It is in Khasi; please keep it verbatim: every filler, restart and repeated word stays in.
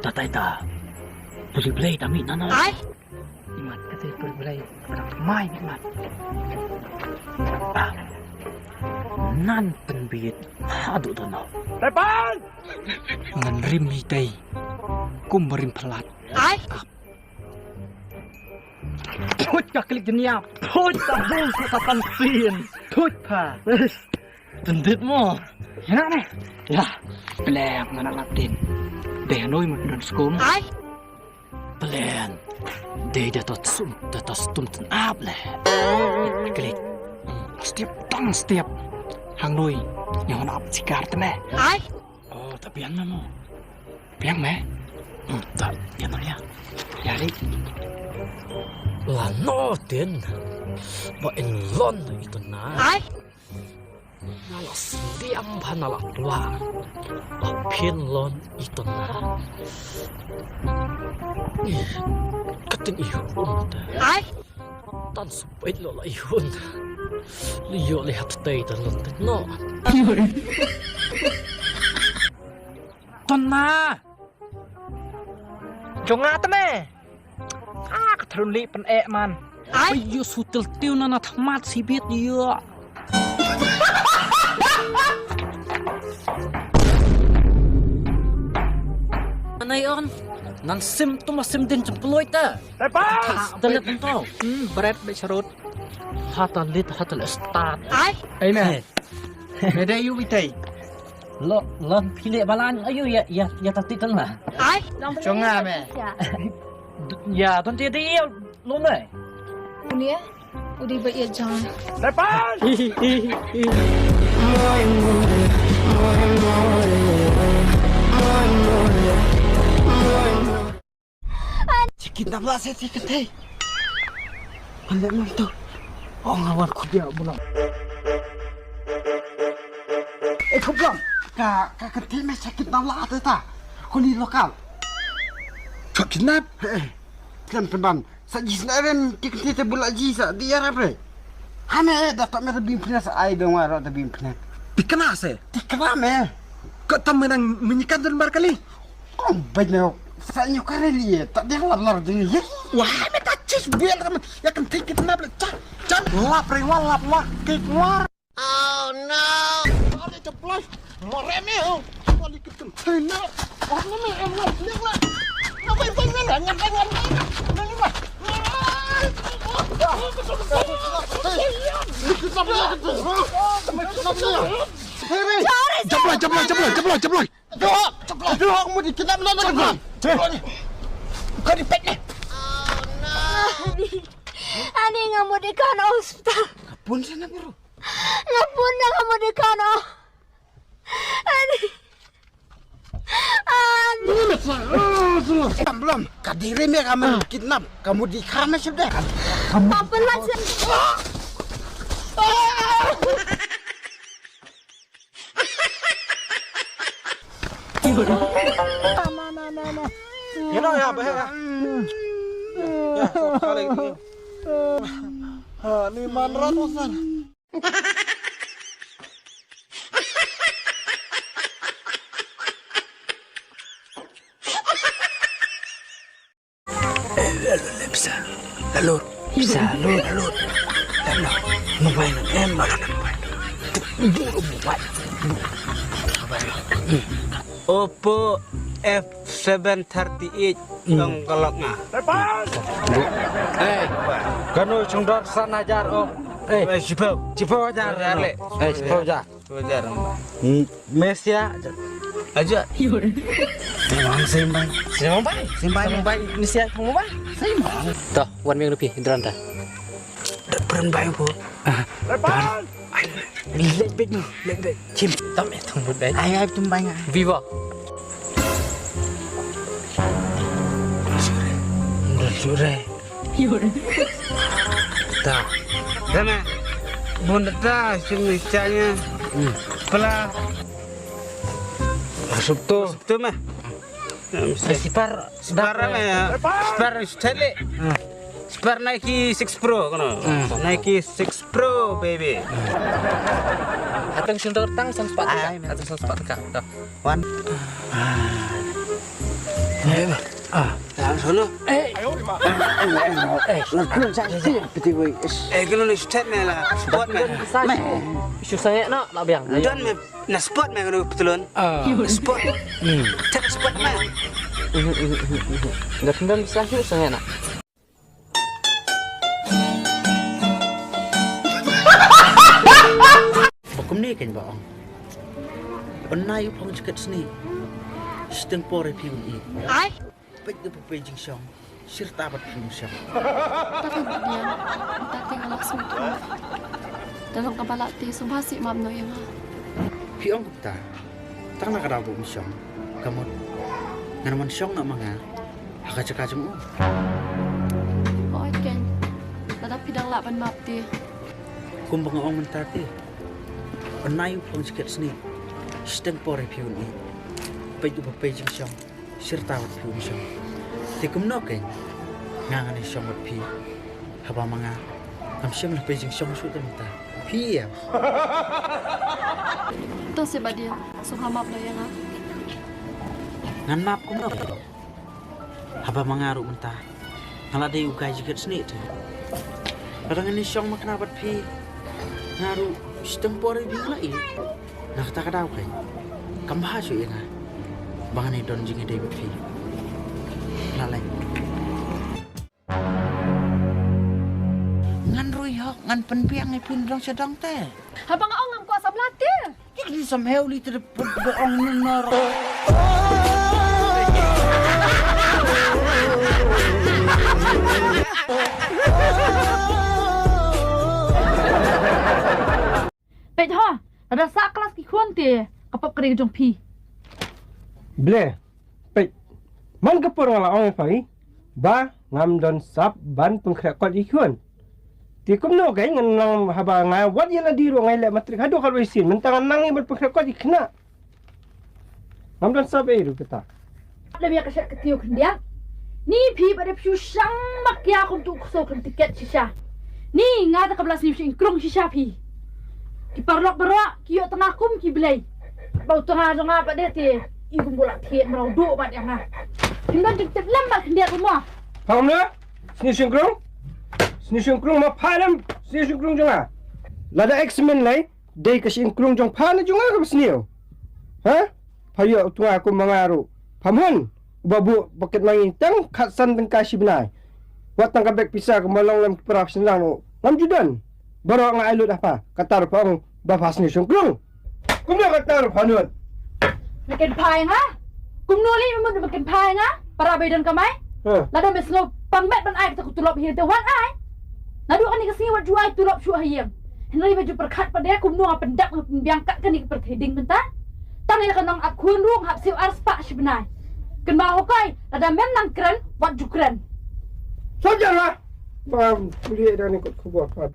Ta tai ta. Puli blei ta mi nana. Ai. Imat kata puli blei. Mai imat. Ah. Nan pynbit. Hadu dono. Tepan. Ngan rim hi tei. Kum rim phalat. Ai. Put ka klik dunia. Put ka bul ka tan sin. Put pa. Tendit mo. Ya ne. Ya. Plek mana latin. Deh noi mun dan skum. Ai. Plen. Dei da tot sum da tot stum ten ap le. Klik. Step tang step. Hang noi. Nyaw na ap sikar te me. Ai. Oh, ta biang na mo. Biang me. Hmm, ta biang na ya. Ya ri. La no tin. Ba in lon itu na. Ai. Na la sliam ba na la pla. Ba pin lon itu na. Katin ihun ta. Ai. Tan supait lo la ihun. Liyo le hat tei tan lon no. Tonna. Jong nga te me. Ah, ka thrun li pen ek man. Ai. Ayo sutil tiu na na thmat sibit yo. Anai on. Nan sim tu ma sim din jemploy ta. Tepas. Telet to. Hmm, bret be charut. Hata lit hata le start. Ai. Ai me. Me dei yu itai. Lo lon phile balan ayu ya ya ya tati tan la. Ai. Jong nga me. Ya don te dei lo me. Unia udi ba ya jong. Tepas. Sakit nabla se ti kete. Ande man tu. Oh ngawan kudia bulang. Eh kublang. Ka ka kete me sakit nabla ate ta. Kuni lokal. Ka kidnap. Eh. Kan penban. Sa jis na ren ti kete te bula ji sa di arap re. Hane eh da ta me ta bim pne sa ai dong aro ta bim pne. Tikna se. Tikna me. Ka tam menang menyikan dan barkali. Kong bañ na sa ñu ka reli ta dia lar lar ding ye. Wah me ta chis buel kam ya kan tik kit nap la cha. Chan lap ring wal lap wah kik wah. Oh no. Wali ceplai. More me. Wali kit kan. Hey na. Oh no me em wal liak la. Apa yang pengen ngan ngan ngan ngan. Ngan ngan. Hey. Hey. Japlai japlai japlai japlai japlai. Doh, doh, mu di kidnap na na. Kau di pet ni. Ani, ani nga mut ïa ka na hospital. Kapun sana bro. Nga pun da nga mut ïa ka na. Ani. Ani. Belum, ka diri me ka men kidnap. Kamu di kana sudah. Apa lah? Ino ya, bah ya. Ya, so kali. Ha, ni man rat usan. Eh, lalo, le, bisa. Lalo, bisa, lalo, lalo. Lalo. Mobile, eh, lalo, mobile. Dulu, mobile. Oppo F seven thirty-eight. Hmm. Tong kolok nga. Eh, kano chungdor san hajar, oh. Eh, eh, shiphew. Shiphew hajar. Hajar, le. Eh, shiphew hajar. Shiphew hajar. Hmm. Mesia. Aja. Sembang, sembang. Sembang bai. Sembang bai. Mesia kamu bai. Sembang. Toh, wan meng rupi, hidran ta. Pren bai po. Ah. Lepas. Ai, lek bek no, lek bek. Chim. Tam eh, tam bud bai. Ai, ai, tum bai nga. Viva. Sure. Sure. Ta. Dana. Bunda ta sini chanya. Hmm. Pela. Masuk tu. Masuk tu mah. Sipar. Sipar mah ya. Sipar style. Hmm. Sipar Nike six Pro kono. Hmm. Nike six Pro baby. Ateng sundor tang sang sepatu ka. Ai, ateng sang sepatu ka. Wan. Ah. Eh, ah. Yang sono. Eh. Eh, eh, eh, eh. Langsung sakit peti gue. Eh, kena ni step me la. Spot me. Shu sangeh na, la biang. Don me na spot me kena petulun. Ah. Spot. Hmm. Tet spot me. Dah kendal bisa shu sangeh na. Ba kumne kein ba ong. Ban nai u phong jaket snieh. Shiteng por ïa phi un i. Peit ka pei jingshong. Shirta bad phi un shong. Ta ka bad ïa. Ta te nga lak sum tu. Dalam ka balat te sum hasi map no ïa nga. Phi ong kumta. Tang na ka daw ba um shong. Ka mut. Ngan wan shong na ma nga. Ha ka jaka jong u. Hooid kein. Lada phi dang lah ban map te. Kumba nga ong mynta te. Ban nai u phong jaket snieh. Shiteng por ïa phi un i. Peit u ba pei jingshong. Shirta wat phi un shong. Te kumno kein. Nga ngan ïa shong wat phi. Haba ma nga ngam shym la pei jingshong shuh te mynta. Phi ïa. To se ba dei. Sngewbha map noh ïa nga. Ngan map kumno. Haba ma nga ruh mynta nga la dei u guy jaket snieh te. Lada ngan ïa shong makna bad phi nga ruh shiteng por ïa phi nga la ïeh. Na kata ka daw kein kam bha shuh ïa nga ba ngan ïa don jingïadei bad phi. La leh. Ngan rui hok, ngan pynbiang ïa phi na dong sha dong te. Haba nga ong ngam kwah samla te. Ki ki sam heu li te de put de ong ni nor. Peit ho, lada sah klas ki khun te ka pop kri jong phi. Ble, peit. Man ka por nga la ong ïa phi ba ngam don sap ban pynkhreh kot ïa ki khun. Te kumno kein ngan nang haba nga wat ïa lade ruh nga leh matrik haduh khatwei sien mynta ngan nang ïa ban pynkhreh kot ïa ki khynnah. Ngam don sap ei ruh kata. Lem ïa ka shet ka tiew khyndiat. Ni phi ba dep shu shang mak ïa kum tu kso kan tiket shisha. Ni nga da ka bla sniw shing krung shisha phi. Ki paralok baroh ki ïoh tnga kum ki blei. Ba u tnga jong nga ba dei te i kum bola thied mraw duh bad ïa nga. Phim don jingtip lem bad khyndiat ruh mo. Pham ne? Sniw shing krung? Sniw shing krung ma pha lem sniw shing krung jong nga. Lada ek smen lei dei ka shing krung jong pha ne jong nga ka ba sniw. Ha? Pha ïoh u tnga kum ma nga ruh. Pham hun. Uba buh paket mangi tang khatsan tyngka shi bnai. Wat tang ka bek pisa kumba long lem ki para shynrang ruh ngam ju don. Baroh nga ai lut ha pha. Kata ruh pha ong ba pha sniw shong krung. Kumno kata ruh pha nud? Ma kynphai nga. Kumno lei ma mut ma kynphai nga. Para ba don kamai. Lada me sngew pang met ban ai kata ka tulop hi te wan ai. Naduh kane ka sngi wat ju ai tulop shuh ha ïing. Hynrei ba ju pyrkhat pat de kumno nga pyndap nga pynbiang kat kane ka pyrthei ding mynta. Tang ïa ka nong ap khun ruh nga hap siew ar spah shi bnai. Kynmaw hokoi lada mem nang kren wat ju kren. Soldier ha. Ba puli da ni kot khubor pat.